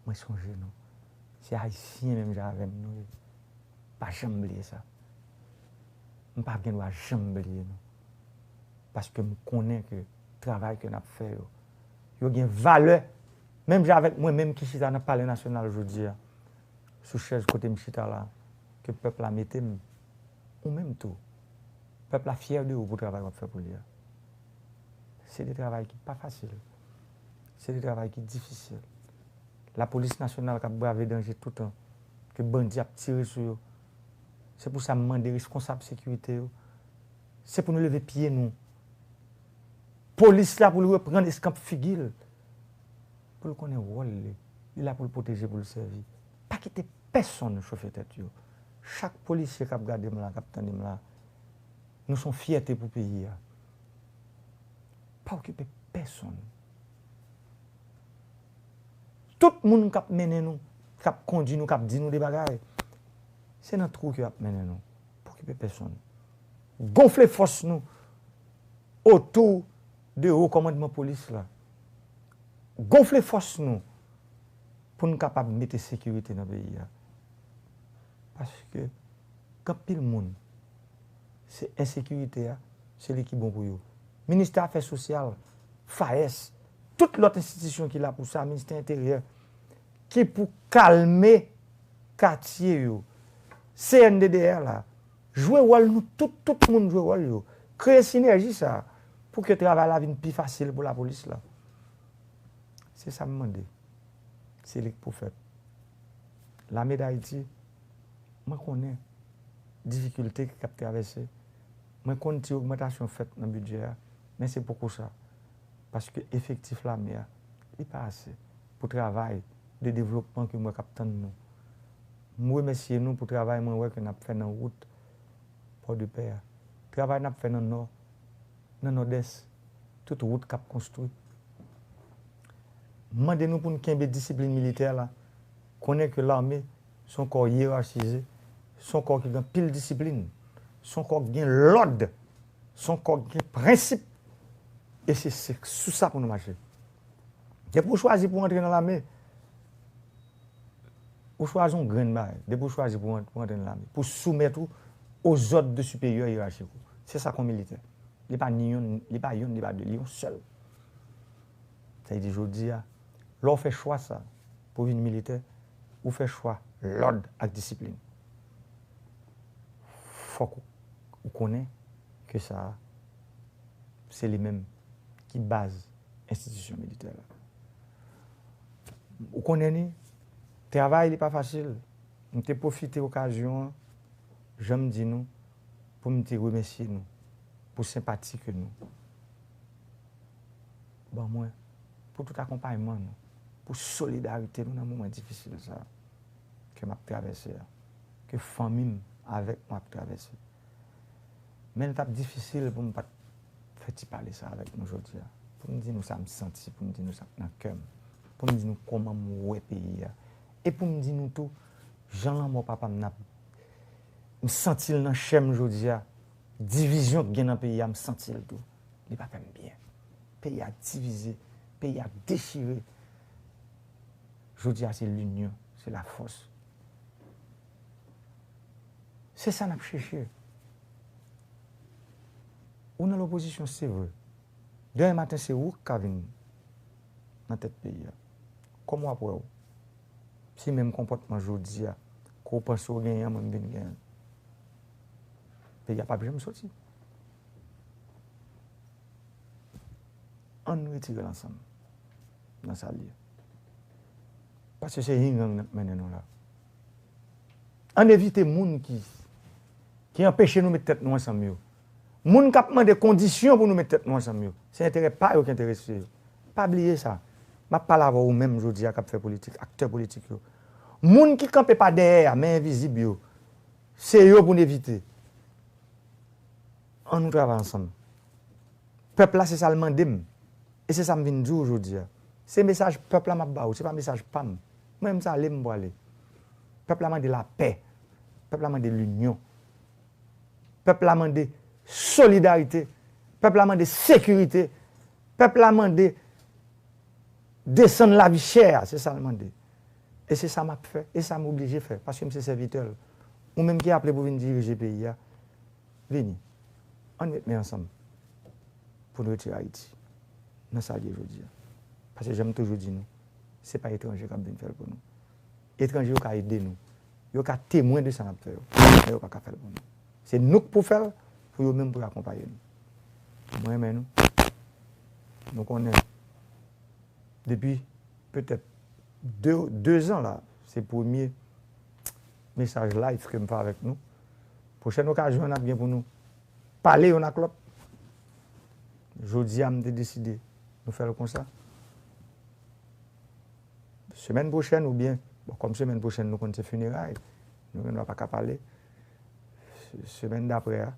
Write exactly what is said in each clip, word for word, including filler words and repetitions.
Mwen sonje nou. Se Ayisyen menm jan avè m nou ye. Pa janm bliye sa. M pa gen dwa janm bliye nou. Paske m konnen ke travay ke n ap fè yo, yo gen valè. Menm jan avèk mwen menm ki chita nan Palè Nasyonal jodi a, sou chèz kote m chita la, ke pèp la mete m, ou menm tou, pèp la fyè de ou pou travay w ap fè pou li a. Se de travay ki pa fasil. Se de travay ki difisil. Lapolis nasyonal k ap brave danje toutan, ke bandi ap tire sou yo. Se pou sa m mande reskonsab sekirite yo, se pou nou leve pye nou. Polis la pou l reprann eskanp figi l, pou l konnen wòl li. Li la pou l pwoteje, pou l sèvi. Pa kite pèsonn chofe tèt yo. Chak polisye k ap gade m la, k ap tande m la, nou se yon fyète pou peyi a. Pa okipe pèsonn. Tout moun k ap mennen nou, k ap kondui nou, k ap di nou de bagay, se nan twou ke y ap mennen nou. Pa okipe pèsonn. Gonfle fòs nou otou de wo kòmandman polis la. Gonfle fòs nou pou n kapab mete sekirite nan peyi a. Paske gen anpil moun, se ensekirite a, se li ki bon pou yo. Ministè Afè Sosyal, FAES, tout lòt enstitisyon ki la pou sa, Ministè Enteryè, ki pou kalme katye yo. C N D D R la, jwe wòl nou tout, tout moun jwe wòl yo. Kreye sinèji sa a pou ke travay la vin pi fasil pou lapolis la. Se sa m mande. Se li k pou fèt. Lame Dayiti, mwen konnen difikilte k ap travèse. Mwen konn ti ogmantasyon fèt nan bidjè a, men se poko sa. Paske efektif lame a, li pa ase pou travay de devlopman ke m wè k ap tann nou. M remèsye nou pou travay mwen wè ke n ap fè nan wout Pòdepè a. Travay n ap fè nan Nò, nan Nòdès, tout wout k ap konstwi. M mande nou pou n kenbe disiplin militè la. Konnen ke lame se yon kò yerachize, se yon kò ki gen anpil disiplin, se yon kò ki gen lòd, se yon kò ki gen prensip. E se, se sou sa pou nou mache. Depi w chwazi pou w antre nan lame, ou chwazi yon grenn bagay. Depi w chwazi pou w ant-, pou w antre nan lame, pou w soumèt ou aux ordres de supérieurs hiérarchiques ou. Se sa k yon militè. Li pa ni yonn, li pa yonn, li pa de, li yon sèl. Sa vle di jodi a, lè w fè chwa sa pou w vin militè, ou fè chwa lòd ak disiplin. Fòk ou, ou konnen ke sa a, se li menm ki baz enstitisyon militè la. Ou konnen ni, travay li pa fasil. M te pwofite okazyon an, jan m di nou, pou m te remèsye nou pou senpati ke nou ban mwen, pou tout akonpayman nou, pou solidarite nou nan moman difisil sa a ke m ap travèse a, ke fanmi m avèk mwen ap travèse. Men l t ap difisil pou m pa t fè ti pale sa avèk nou jodi a. Pou m di nou sa m santi, pou m di nou sa k nan kè m, pou m di nou kòman m wè peyi a. E pou m di nou tou, jan lanmò papa m nan, m santi l nan chè m jodi a. Divizyon k gen nan peyi a, m santi l tou. Li pa fè m byen. Peyi a divize, peyi a dechire. Jodi a, se linyon, se lafòs. Se sa n ap chèche. Ou nan lopozisyon, se vre. Demen maten, se ou k ka vin nan tèt peyi a. Kòman w ap wè w? Si menm konpòtman jodi a, ke w panse w genyen an, mwen m vin genyen l, peyi a p ap janm soti. Ann retire l ansanm nan sa l ye. Paske se ying yang n ap mennen nou la. Ann evite moun ki, ki anpeche nou met tèt nou ansanm yo. Moun k ap mande kondisyon pou nou met tèt nou ansanm yo, se enterè pa yo ki enterese yo. Pa bliye sa. M ap pale avè w ou menm jodi a k ap fè politik, aktè politik yo. Moun ki kanpe pa dèyè a, men envizib yo, se yo pou n evite. Ann nou travay ansanm. Pèp la, se sa l mande m. E se sa m vin di w jodi a. Se mesaj pèp la m ap ba w, se pa mesaj pa m. Mwen menm, se ale m prale. Pèp la mande lapè. Pèp la mande linyon. Pèp la mande solidarite. Pèp la mande sekirite. Pèp la mande desann lavi chè a, se sa l mande. E se sa m ap fè, e sa m oblije fè, paske m se sèvitè l. Ou menm ki aple pou vin dirije peyi a, vini. Ann met men ansanm pou n retire Ayiti nan sa l ye jodi a. Paske jan m toujou di nou, se pa etranje k ap vin fè l pou nou. Etranje yo ka ede nou. Yo ka temwen de sa n ap fè yo. Men yo pa ka fè l pou nou. Se nou k pou fè l pou yo menm pou yo akonpaye nou. Mwen renmen nou. Nou konnen depi petèt de, de zan la, se premye mesaj live ke m fè avèk nou. Pwochèn okazyon n ap gen pou nou pale youn ak lòt. Jodi a, m te deside nou fè l konsa. Semèn pwochèn oubyen, bon, kòm semèn pwochèn nou konn se fineray, nou menm la pa ka pale. Se-, semèn daprè a,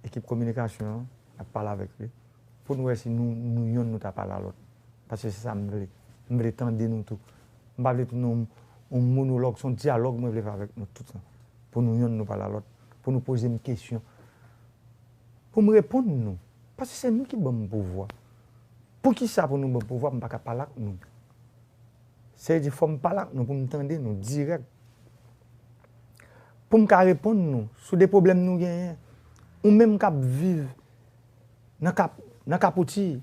ekip kominikasyon an ap pale avèk li pou nou wè si nou, nou yonn nou ta pale a lòt. Paske se sa m vle. M vle tande nou tou. M pa vle tounen yon, yon monolog, se yon dyalòg mwen vle fè avèk nou tout. Pou nou yonn nou pale a lòt, pou nou poze m kesyon, pou m reponn nou. Paske se nou ki ban m pouvwa. Poukisa pou nou ban pouvwa, m pa ka pale ak nou? Se di fò m pale ak nou pou m tande nou dirèk. Pou m ka reponn nou sou de pwoblèm nou genyen. Ou menm k ap viv nan Kap, nan Kapouti,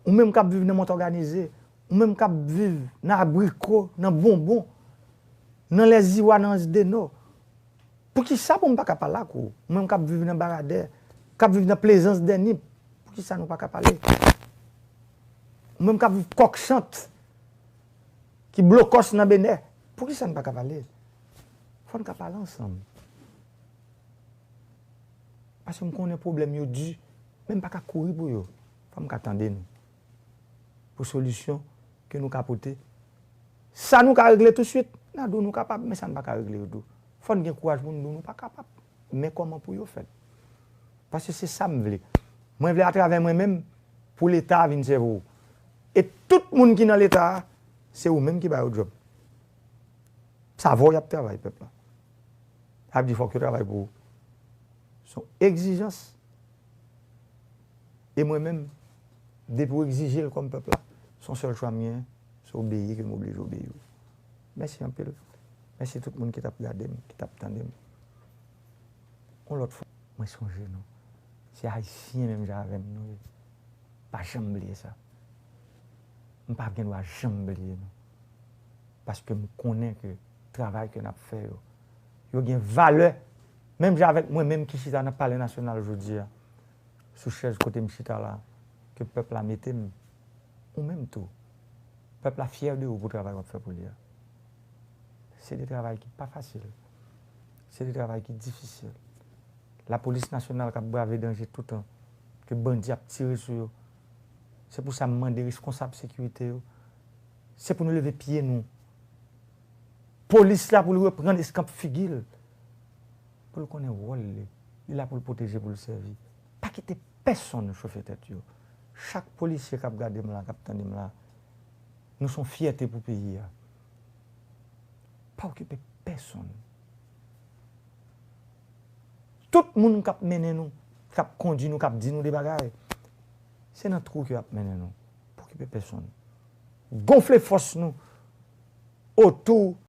ou menm k ap viv nan Mont Òganize, ou menm k ap viv nan Abriko, nan Bonbon, nan Lèziwa, nan Anse du Nord. Poukisa pou m pa ka pale ak ou? Ou menm k ap viv nan Baradè, k ap viv nan Plezans dè Nip, poukisa nou pa ka pale? Ou menm k ap viv Kòkchant, ki blokòs nan Benè, poukisa n pa ka pale? Fò n ka pale ansanm. Paske m konnen pwoblèm yo di, men m pa ka kouri pou yo. Fò m ka tande nou. Pou solisyon ke nou ka pote. Sa nou ka regle touswit, n a di w nou kapab, men sa n pa ka regle yo tou. Fò n gen kouraj pou n di w nou pa kapab. Men kòman pou yo fèt? Paske se sa m vle. Mwen vle atravè mwen menm, pou Leta a vin sèvi w. E tout moun ki nan Leta a, se ou menm ki ba yo djòb. Sa vò y ap travay pèp la. Sa vle di fòk yo travay pou ou. Se yon egzijans. E mwen menm, depi w egzije l kòm pèp la, se yon sèl chwa m genyen, se obeyi ke m oblije obeyi w. Mèsi anpil. Mèsi tout moun ki t ap gade m, ki t ap tande m. Yon lòt fwa, mwen sonje nou. Se Ayisyen menm jan avè m nou ye. Pa janm bliye sa. M pa gen dwa janm bliye nou. Paske m konnen ke travay ke n ap fè yo, yo gen valè. Menm jan avèk mwen menm ki chita nan Palè Nasyonal jodi a, sou chèz kote m chita la, ke pèp la mete m, ou menm tou, pèp la fyè de ou pou travay w ap fè pou li a. Se de travay ki pa fasil. Se de travay ki difisil. Lapolis nasyonal k ap brave danje toutan, ke bandi ap tire sou yo. Se pou sa m mande reskonsab sekirite yo, se pou nou leve pye nou. Polis la pou l reprann eskanp figi l, pou l konnen wòl li. Li la pou l pwoteje, pou l sèvi. Pa kite pèsonn chofe tèt yo. Chak polisye k ap gade m la, k ap tande m la, nou se yon fyète pou peyi a. Pa okipe pèsonn. Tout moun k ap mennen nou, k ap kondui nou, k ap di nou de bagay, se nan twou ke y ap mennen nou. Pa okipe pèsonn. Gonfle fòs nou otou